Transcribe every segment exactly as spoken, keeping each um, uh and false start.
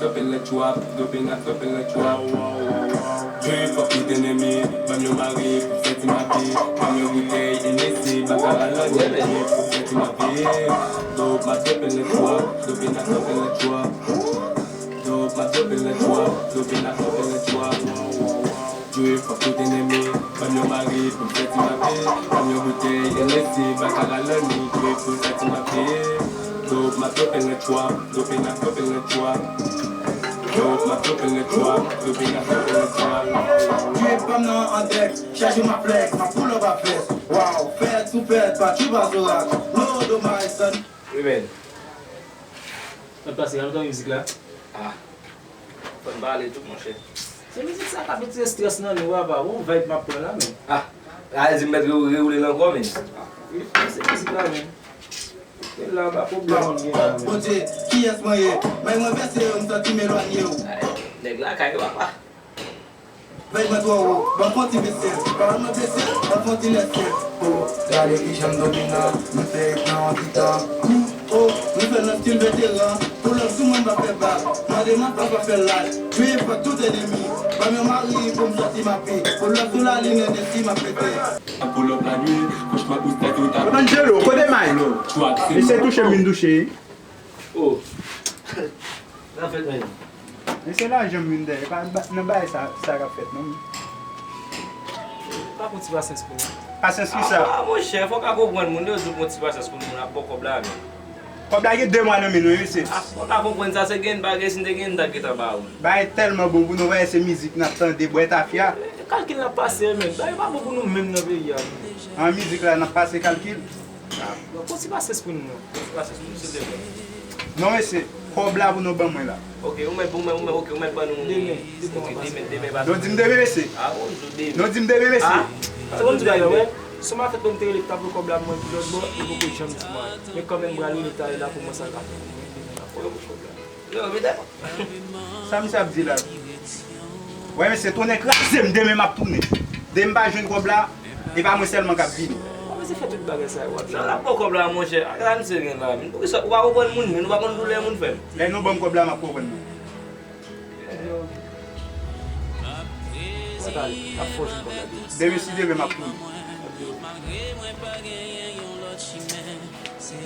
Doping le trap, doping a doping le trap. Drip up with enemy, ban m yon mari pou fè ti mapi. Ban m yon boutèy Hennessy, baka a lòt pou fè ti mapi. Dope, ma doping le trap, doping a doping le trap. Dope, ma doping le trap, doping a doping le trap. Drip up with enemy, ban m yon mari pou fè ti mapi. Ban m yon boutèy Hennessy, baka a lòt drip pou fè ti mapi. Dope, ma doping le trap, doping a doping le trap. Yo, m ap tope le trap, tope a tope le trap. Drip pa m nan an dèk, chaje m a flex, m ap pull up a vès. Wow, fèt sou fèt, pa Chupa Zorax. No domaj, son. Wi, men. Mwen pase, gade kòman mizik la. Ah. Fò n pale tou, monchè. Se mizik sa k ap retire strès nan nou, papa. Bon vibe m ap pran la, men. Ah. Gade, di m mèt re-, rewoule l ankò, men. Ah. Wi, se mizik la, men. Gen la, pa pwoblèm, gen la, men. Bondye, kiyès mwen ye? May mwen vèse yo, m santi m elwanye yo. Ay, nèg lakay yo, papa. Vèy mwen twò wo, ban m fon ti bese. Pawòl mwen blese, ban m fon ti lèse. Oh, gade kijan m dominan, m fè it nan yon ti tan. Kou, oh, nou fè l nan stil veteran. Pull up sou mwen, m pa fè bak. Mande m anfas, pa fè laj. Drip, fè tout enemi. Ban m yon mari pou m sòti mapi. Pull up sou lalin, N S I, m ap pete. Pull up la nuit, franchman, pou tèt ou ta. Angelo, kote may? Misye touche m vin touche. Oh. Sa fèt, men. Men se lajan m vin dèyè. Pa ba-, nan bagay sa, sa k ap fèt, non. Pa pran ti pasyans pou mwen. Pasyans ki sa? Ah, monchè, fò w ka konprann moun yo, di w pran ti pasyans pou moun ap ba w kòb la, men. Kòb la gen de mwa nan men nou, wi, mesye. Ah, fò w ka konprann sa, se gen bagay, si n te gen, n ta gentan ba ou. Bagay tèlman bon pou nou, wè, se mizik n ap tande, bwè tafya. E, e, kalkil n ap pase, men. Bagay pa bon pou nou menm nan peyi a, men. An mizik la, n ap pase kalkil. Bon, pran ti pasyans pou nou, non. Pran ti pasyans pou nou, silvouplè. Non, mesye, kòb la pou nou ban mwen la. Ok, ou mèt, ou mèt, ou mèt, ok, ou mèt ban nou. Demen, demen, ok, demen, demen, pa. Non, di m demen, mesye. Ah, bon, di demen. Non, di m demen, mesye. Ah, se bon, di bagay, wè. Sou ma fèt, mwen te rele pou ta pran kòb la, mwen, pi lòt bò, li poko janm di mwen. Men kanmenm, m pral rele talè la pou mwen sa l ka fè pou mwen, demen, m ap pran kòb la. Yo, evidaman. Sa misye ap di la? Wè, mesye, tonnè kraze m, demen m ap tounen. Demen m pa jwenn kòb la, e pa mwen sèlman k ap vini. Bon, mesye fè tout bagay sa yo, w ap jan l ap pran kòb la, monchè. Sa misye gen la, men. Poukisa ou pa konprann moun, men ou pa konn doulè moun fè m. Lè nou ban m kòb la, m ap konprann nou. Mwen t ale, m ap fò jwenn kòb la demen. Demen, si Dye vle, m ap tounen. Se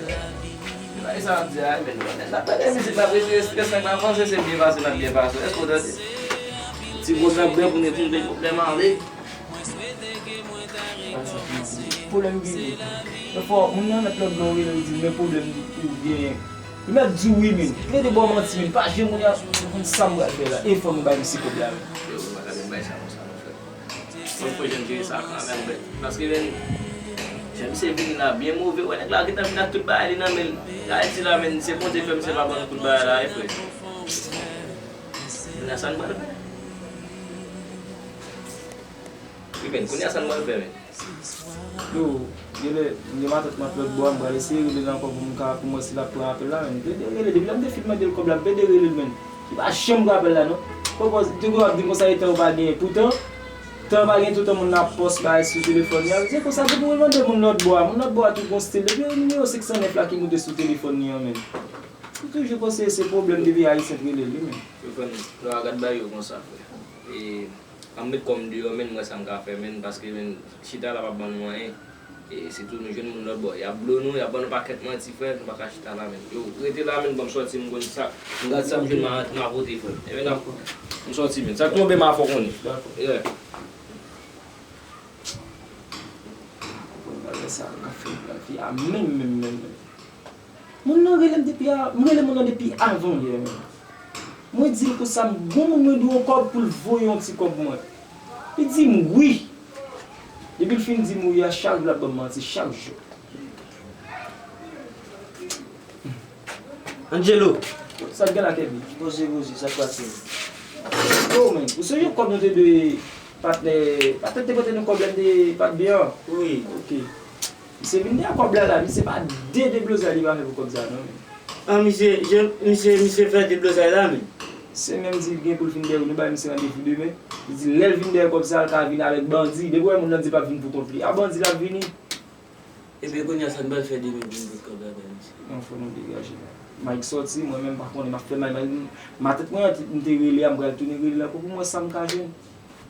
pa sa ap di a, men nou konnen n ap tande mizik, n ap retire strès, nèg la panse se byen pase n ap byen pase. Èske w tande? Ti pwoblèm byen pou nou, ti pwoblèm ale. Pwoblèm gen. Men fò moun nan mèt lòt bò rele, li di men pwoblèm ou genyen. Li mèt di w wi, men. Plede ba w manti, men. Pa janm moun ya, moun sa m pral fè la. E fò nou bay misye kòb la, men. Yo, nou pa ka bay sa konsa, non, frè. Mwen kwè jan m jere sa kanmenm, men. Paske, men, jan misye vini la, byen move. Wè, nèg la gentan vin ak tout bagay li nan men l. Gade ti la, men, se Bondye fè misye pa ban nou tout bagay la, wi, frè. Kounye a, sa n pral fè? Wi, men, kounye a, sa n pral fè, men? Yo, genlè, m gen matant mwen lòt bò a, m pral eseye rele l ankò pou m ka, pou m wè si l ap pran apèl la, men. M plede rele, depi lè m te fin mande l kòb la, m plede rele l, men. Li pa janm pran apèl la, non. Pòpòz, te gon ap di m konsa, e tan yo pa genyen. Poutan, tan pa gen toutan moun nan ap pòs bagay sou telefòn li a. Se konsa, depi w mande moun lòt bò a, moun lòt bò a tou gon stil. Depi nimewo senk san nèf la ki moute sou telefòn li an, men. Li toujou panse se pwoblèm depi Ayisyen t rele l, wi, men. Yo fè m, yo gad bagay yo konsa, frè. E, m ap met kò m deyò, men, m wè sa m ka fè, men, paske, men, chita la p ap ban nou anyen. E sitou nou jwenn moun lòt bò, y ap blo nou, y ap ban nou pakèt manti, frè, nou pa ka chita la, men. Yo, rete la, men, ban m sòti, m konn sa, m gad sa m jwenn, m a, m a pote, frè. E men, m sòti, men. Sa k tonbe m a fè w konnen. Dakò. Yeah. Bagay sa, m ka fè, m ka fè a menm, menm, menm, menm. Moun nan rele m depi a, m rele moun nan depi avan yè, menm. Mwen di l konsa, m gon moun mwen dwe yon kòb pou l voye yon ti kòb mwen. Li di m wi. Depi l fin di m wi a, chak jou l ap ban m manti, chak jou. Angelo. Sa k gen la, Kevin? Poze, poze, sa k pase? Yo, men, ou sonje kòb nou te dwe patnè, patnè te pote nou kòb la, te pat byen an? Wi. Ok. Misye vin dèyè kòb la la, misye pa de deblozay li pa fè pou kòb sa non, men. An, misye, je, misye, misye fè deblozay la, men. Se menm di l gen pou l vin dèyè nou, bay misye randevou demen. Li di lè l vin dèyè kòb sa, l ka vin avèk bandi. Depi w wè moun nan di l p ap vin pou kont li, a bandi l ap vini. Ebyen, kounye a, sa n pral fè demen pou n pot kòb la bay misye? Non, fò nou degaje la. Mike sòti, mwen menm m pa konnen, m ap fè mal, mal, mal tèt mwen, m te rele a, m pral tounen rele l ankò pou m wè sa m ka jwenn.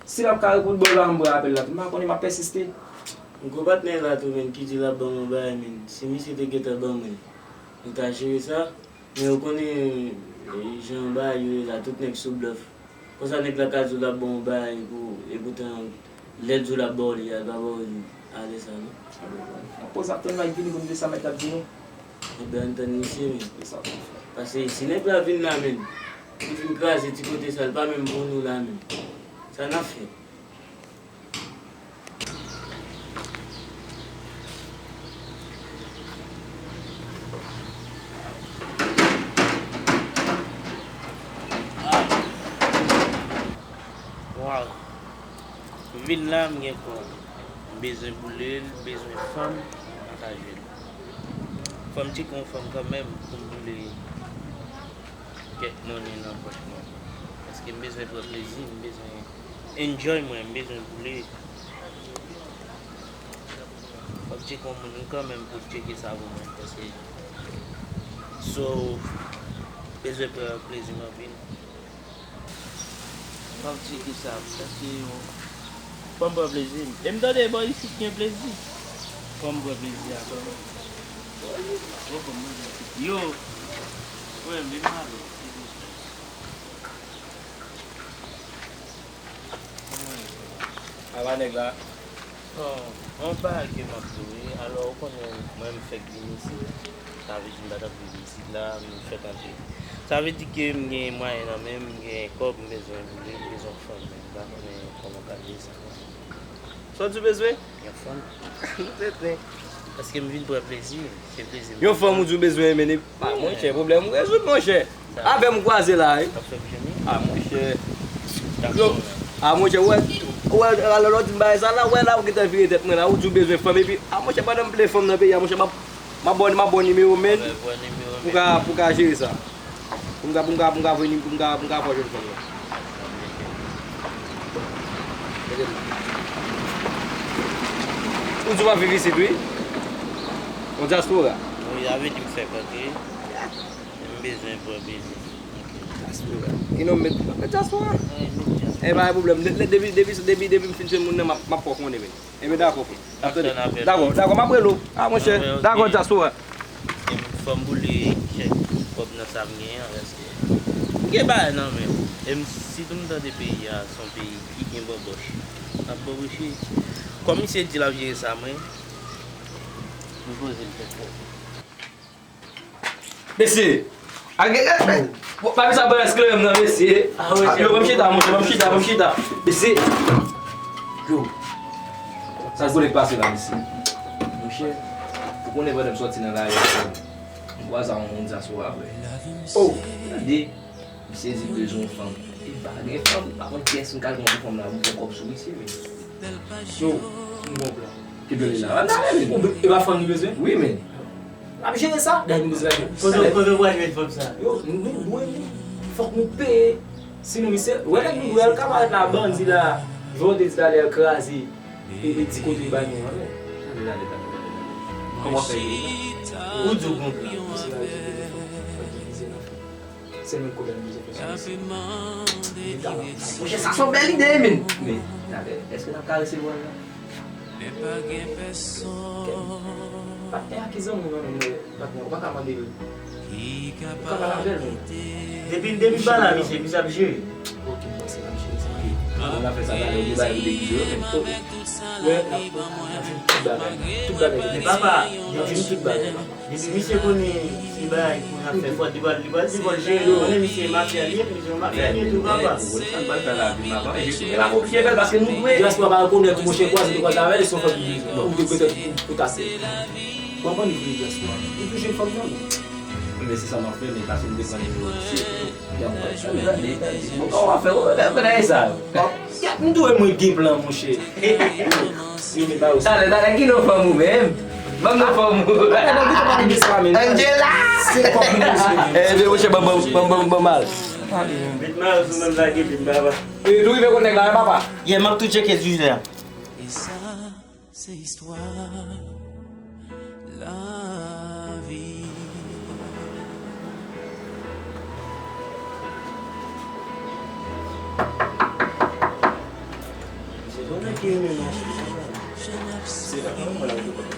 Si l ap ka reponn bò la, m pran apèl la tou, m pa konnen, m ap pèsiste. M gwo patnè la tou, menn, ki di l ap ban mwen bagay, menn. Si misye te gentan ban mwen, nou ta jere sa. Men ou konnen, e, jan bagay yo ye la, tout nèg sou blòf. Konsa nèg la ka di w l ap ban w bagay pou, epoutan lè l di w l ap ba w li a, l pa ba w li alè sa non. N ap poze ap tann Mike vini pou n tande sa Mike ap di nou. Ebyen ann tann misye men. Se sa pou n fè. Paske si nèg la vin la menm, li vin kraze ti kote sa, li pa menm pou nou la menm. Sa n ap fè? Waw. M vin la, m gen kòb. M bezwen boule l, m bezwen fanm, m pa ka jwenn. Fò m tcheke yon fanm kanmenm pou m boule kèk monnen nan pòch mwen. Paske m bezwen pran plezi, m bezwen enjoy mwen, m bezwen boule. Fò m tcheke yon moun kanmenm pou l tcheke sa pou mwen, paske so, bezwen pran plezi m anpil. Fò m tcheke sa, paske yo, fò m pran plezi m. E m tande bò isit gen plezi. Fò m pran plezi a kanmenm. Yo, mwen, vin m ale. Aba nèg la. Bon, yon bagay ke m ap di w wi. Alò, ou konnen, mwen, m fèk vin isit. Sa vle di m pa t ap viv isit la, m fèk antre. Sa vle di ke m gen mwayen nan men m, m gen kòb, m bezwen boule, m bezwen fanm, men m pa konnen kòman w ka jere sa. Sa w di w bezwen? Yon fanm. Tenten. Paske m vin pran plezi, se plezi m. Yon fanm ou di w bezwen, men li pa monchè, pwoblèm ou rezoud, monchè. Avè m ou kwaze la, wi. A, monchè. Yo, a, monchè, wè, wè, alò, lè w di m bagay sa la, wè la, ou gentan vire tèt mwen la, ou di w bezwen fanm, epi, a, monchè, pandan m ple fanm nan peyi a, monchè, m ap, m ap ba w, m ap ba w nimewo, men, pou ka, pou ka jere sa. Pou m ka, pou m ka, pou m ka voye, pou m ka, pou m ka fè w jwenn fanm nan. Ou di w ap viv isit, wi? Yon dyaspora? Wi, sa vle di m fèk antre. M bezwen pran plezi. Dyaspora. Ki non m met? Met dyaspora. Wi, met dyaspora. E pa gen pwoblèm. De-, de-, depi, depi, depi, depi m fin jwenn moun nan, m ap, m ap fè w konnen, men. Enben, dakò, frè. N ap tann apèl. Dakò, dakò, m ap rele w. A, monchè. Dakò, dyaspora. E m fò m boule kèk kòb nan sa m genyen an, paske m gen bagay nan men m. E m, sitou m tande peyi a, se yon peyi ki gen bòbòch. N ap bòbòche. Kòm misye di l ap jere sa, mwen, m poze l kèk kòb. Mesye! Ake, ake, papi sa balans kleren m nan, mesye. Yo, ban m chita, monchè, ban m chita, ban m chita. Mesye! Yo! Sa k boule k pase la, mesye? Monchè, ou konnen pandan m sòti nan lari a, m kwaze a yon moun dyaspora, frè. Oh! Tande, misye di l bezwen yon fanm. Li pa gen fanm, pa konn kiyès m ka jwenn pou fanm la, pou fè kòb sou misye, men. Yo, m gon plan. Ki plan li la? Ann ale, men. Ou be-, e pa fanm li bezwen? Wi, men. L ap jere sa. Dayè nou bezwen la. Kote, kote w pral jwenn fanm sa? Yo, nou, nou dwe, nou, fòk nou peye. Sinon, misye, wè nèg nou dwe al ka parèt la, bandi la, jan w te di talè a, kraze e, e ti kote l bay nou an, men. Tande, tande, tande, tande, tande. Kòman w ap fè jere sa? Ou di w gon plan. Misye la, misye la, misye la. Se menm kote nou bezwen fè sa. Monchè, sa se yon bèl ide, men. Men, talè, èske n ap ka resevwa l la? Patnè a ki zanmi w nan men, patnè, ou pa ka mande l. Ou ka pale avè l, men. Depi, depi m pale a misye, misye ap jere. Ok, m panse l ap jere sa. Bon, n ap fè sa talè, ou gen bagay pou degize yo, men. Wè, n ap, n ap jwenn tout bagay. Tout bagay. Men papa, n ap jwenn tout bagay. Depi misye konnen se bagay pou n ap fè fòt, li pral, li pral, li pral jere nou. Konnen misye mafya li ye, misye yon mafya li ye tou, papa. Ou konn sa m pral fè lavi m ap manje tou, men m ap oblije fè l paske nou dwe. Dyaspora pa rekonèt ou, monchè, kwaze, te kwaze avè l, se yon fanm ki vle ou te petèt pou, pou tase. Ou konprann li vle dyaspora. Ou tou jwenn fanm nan, non? Wi, men se sa m ap fè, men pase m te pran nimewo misye. Bon, kòman w ap fè? Ou rekonèt sa? Gad, m tou wè mwen gen plan, monchè. Yo, men ba yo sa. Talè, talè, ki non fanm ou menm? Ban m non fanm ou. Angela! Se kòb nou bezwen. Eh, men monchè, ban, ban, ban, ban, ban mal. Met mayo sou menm lage, vin baba. E, tou rive konn nèg la, wi, papa. Yeah, m ap tou tcheke Twitter. E sa, se istwa lavi. Ki renmen mache? Se la, mwen, mwen la, mwen.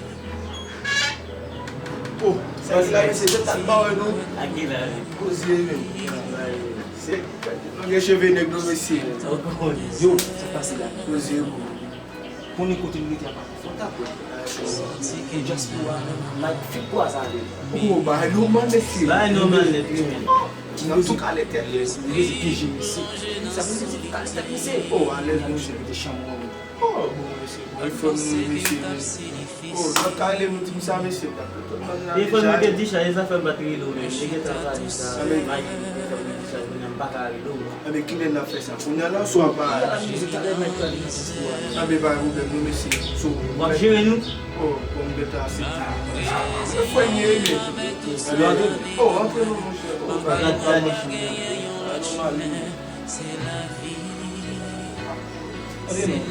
Oh, sa ki la, mesye, se tak pa wè nou. Ak ki la, wi. Koze, men. Se, nou gen cheve nèg, nou, mesye. Yo, sa pase la. Koze, bon. Konnen kote m rete a pa konfòtab, bro. Diaspora, like, fèk kwaze avè l. Oh, bagay nòmal, mesye. Bagay nòmal nèt, wi, men. Nan tou kale tèt li. Rete byen jere, mesye. Sa vle di tou kale tèt, mesye. Oh, alèz, monchè. Rete chanm mwen. Oh, bon, mesye. Bon, e fò nou, mesye, men. Oh, nan kale nou di m sa, mesye. Telefòn mwen te dichaj, e sa fè m pa t rele w, men. M te gentan pale sa avèk Mike, telefòn mwen dichaj, kounye a m pa ka rele w. Enben, kilè n ap fè sa? Kounye a la, oswa pa? Kounye a la, m di talè Mike pral vin nan sens pou w ale. Enben, pa gen pwoblèm, non, mesye. So, w ap jere nou? Oh, bon, m gentan asepte. Se fò m ye, men. Oh, antre non, monchè. Oh, gade, gade. Antre non.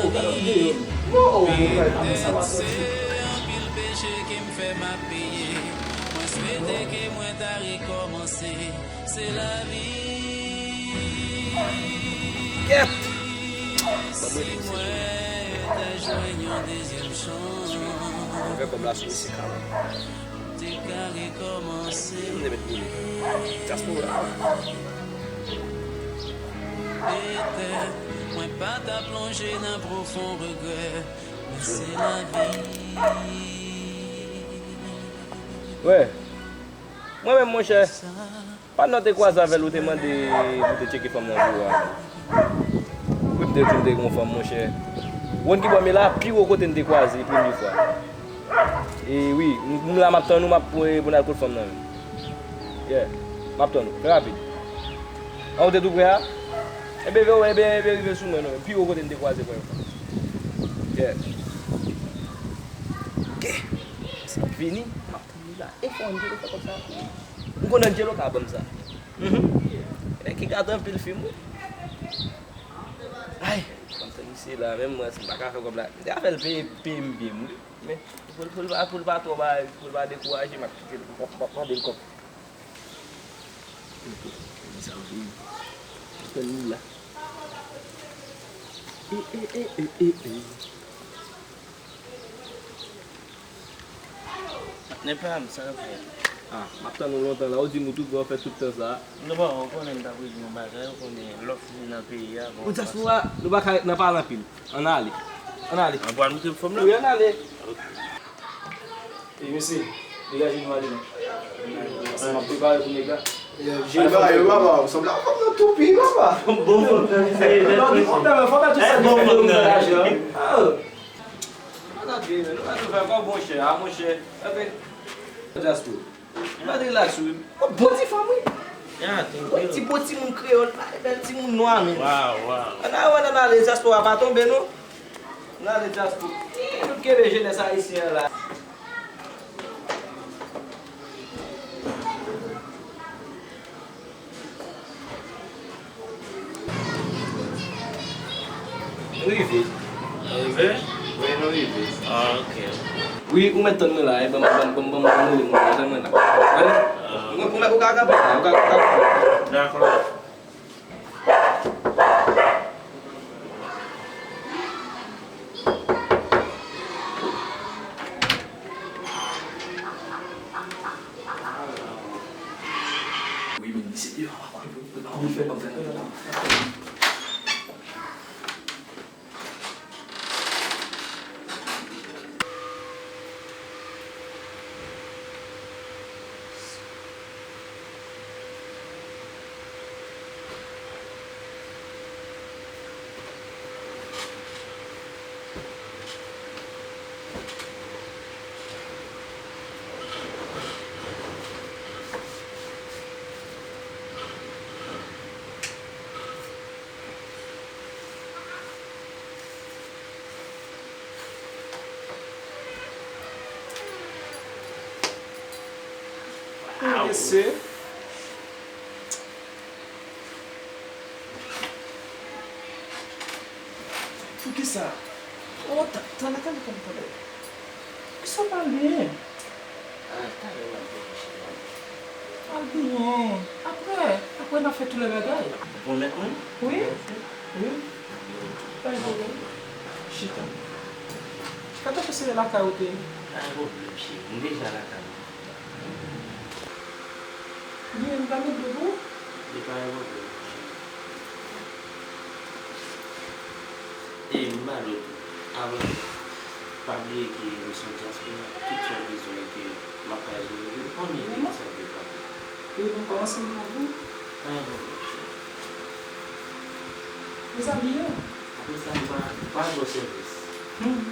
Oh, gade, deyò. Oh, oh, oh, oh, sa va soti. Anpil peche ke m fè, m ap peye. Mwen swete ke mwen ta rekòmanse. Se lavi. Kèt! Si mwen ta jwenn yon dezyèm chans. Mwen fè kòb la sou mesye Karan. Te ka rekòmanse. M te met pou li. Dyaspora. Petèt, mwen pa ta plonje nan pwofon regrè, men se lavi. Wè. Mwen menm, monchè, pandan w te kwaze avè l, ou te mande pou te tcheke fanm nan pou ou a. Wi, m te di m te gen yon fanm, monchè. Wonn ki bò m ye la, pi wo kote n te kwaze premye fwa. E wi, m, m la, m ap tann ou, m ap, pou, pou n al kot fanm nan menm. Yeah, m ap tann ou. Fè rapid. An, ou te tou prè a? Enben, enben, enben, rive sou mwen, non. Pi wo kote n te kwaze premye fwa. Yeah. Ok. Sa ap vini, m ap tann li la. E fò Angelo fè kòb sa. M konnen Angelo ka ban m sa. Mhm. Nèg ki gade anpil fim, wi. Ay, m ap tann misye la, menm mwen, si m pa ka fè kòb la, m te ka fè l peye, peye m byen, wi. Men, pou l, pou l pa, pou l pa twò bay, pou l pa dekouraje, m ap kite l, m ap, m ap mande l kòb. Sa vre. Tann li la. E, e, e, e, e, e. Patnè pa m, sa w ap fè? Ah, m ap tann ou lontan la. Ou di m ou tou prè, w fè tout tan sa. Non, bon, ou konnen m t ap regle yon bagay, ou konnen lè w fin nan peyi a, bon. Pou dyaspora, nou pa ka ret nan pale anpil. Ann ale. Ann ale. An pral montre m fanm nan? Wi, ann ale. Ok. E mesye, degaje nou ale non. Paske m ap prepare pou nèg la. Jere bagay yo, papa, ou sanble ak fanm nan toupi, papa. Bon fanm nan, misye. Non, di fanm nan, fanm nan tout sa li fè pou lajan. Ah. Ann antre, men, nou pa tou fè kòb, monchè, ah, monchè. Antre. Dyaspora. Gade relax wi. Bon ti fanm wi. Ya, thank you. Ti bon timoun kreyòl, pale bèl timoun nwa menm. Waw, waw. Ann ale, ann ale, dyaspora pa tonbe non. Ann ale dyaspora. Ih, nou kenbe jenès ayisyen an la. Nou rive. Nou rive? Wi, nou rive. Ah, ok. Wi, ou mèt tann mwen la, e, ban m, ban m, ban m, ban m, ban m rele moun nan, tann mwen la. Wi? Ah. Ou, ou, ou ka kanpe la, ou ka, ou ka kanpe. Dakò. Wi, men misye deyò, pa kouri, pa kouri, fè kòb sa. Mesye. Poukisa? Oh, ta-, tande, tande, tande, tande. Poukisa w pa al byen? Ah, talè m al byen, cheri. Al byen. Apre, apre n a fè tout lè bagay. Pwomèt mwen? Wi. Wi. Pa gen pwoblèm. Chita. Chita, tankou se lakay ou te ye. Pa gen pwoblèm, cheri. M deja lakay mwen. Byen, m ta met dlo pou ou? Li pa gen pwoblèm, cheri. E m ba nou tou, avan tou, pa bliye ke nou se yon dyaspora, tout sa w bezwen ke m ap bay jere, ou konnen ki sa w bezwen. E nou kòmanse m pou ou. Pa gen pwoblèm, cheri. Mezanmi, yo. Apre sa, m pa, m pa ba w sèvis. Hmm.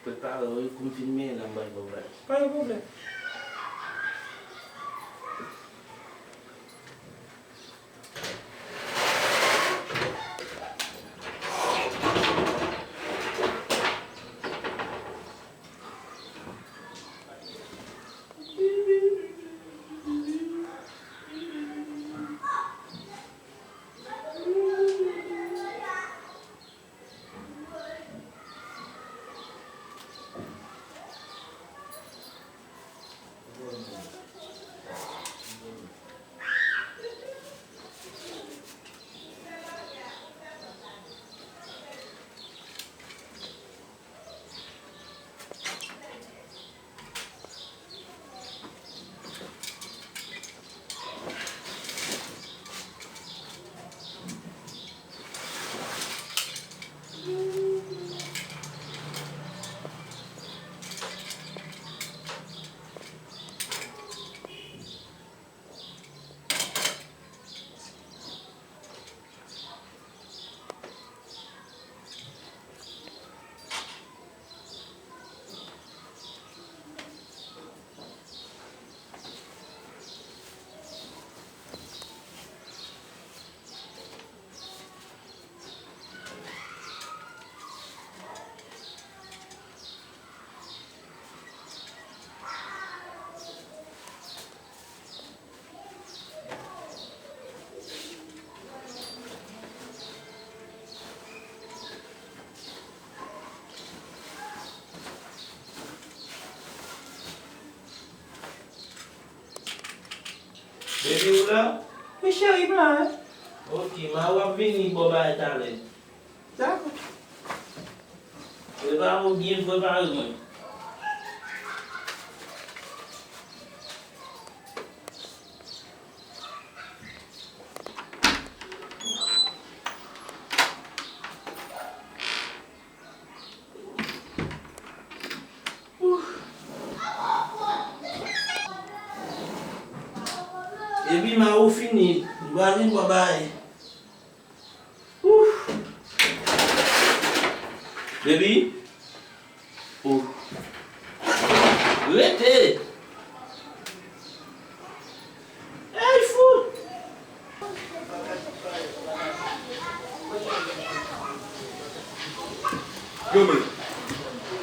Prepare w wi, kou m fin menyen la, m pral ba w bagay. Pa gen pwoblèm. Baby, ou la? Wi, cheri, m la, wi. Ok, ma w ap vini bò bagay talè. Dakò. Prepare w byen, prepare mwen. Epi ma ou fini, m pa vin bò bagay. Ouf. Baby. Oh. Rete. Ey, fou. Yo, men.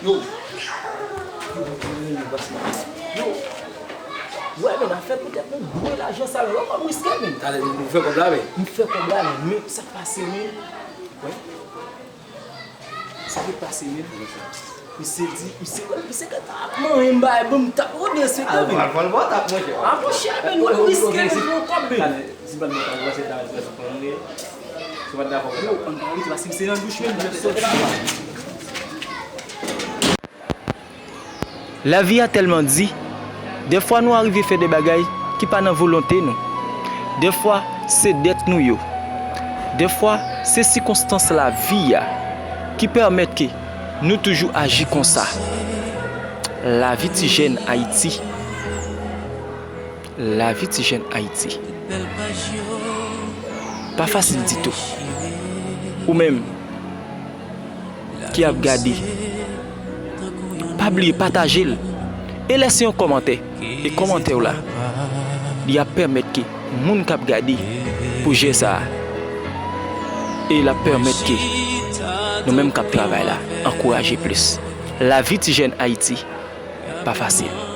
Yo. Yo, men, yo, men, yo, men, yo, men, yo. Yo. Wè, men, afè poutèt nou dwe lajan sa la. Wè kòm riske, men. Talè, nou fè kòb la, men. M fè kòb la, men. Men, sa k pase, men. Wè. Sa ki pase, men? Misye di, misye, misye ka ta ap manyen m bay, bon, m t ap rode se tou, men. Al pran l bò tap, monchè. A, monchè, men, nou riske, nou pran kòb, men. Talè, si ban mwen ta wè se ta wè se fò mwen. Si w pa t dakò, yo, ann pa rete, paske misye nan douch, men, m ap soti. Lavi a tèlman di, dèfwa nou arive fè de bagay ki pa nan volonte nou. Dèfwa, se dèt nou yo. Dèfwa, se sikonstans lavi a ki pèmèt ke nou toujou aji konsa. Lavi ti jèn Ayiti. Lavi ti jèn Ayiti. Pa fasil ditou. Ou menm ki ap gade, pa bliye pataje l e lèse yon kòmantè. E kòmantè w la, li ap pèmèt ke moun k ap gade pwojè sa a, e l ap pèmèt ke nou menm k ap travay la ankouraje plis. Lavi ti jèn Ayiti pa fasil.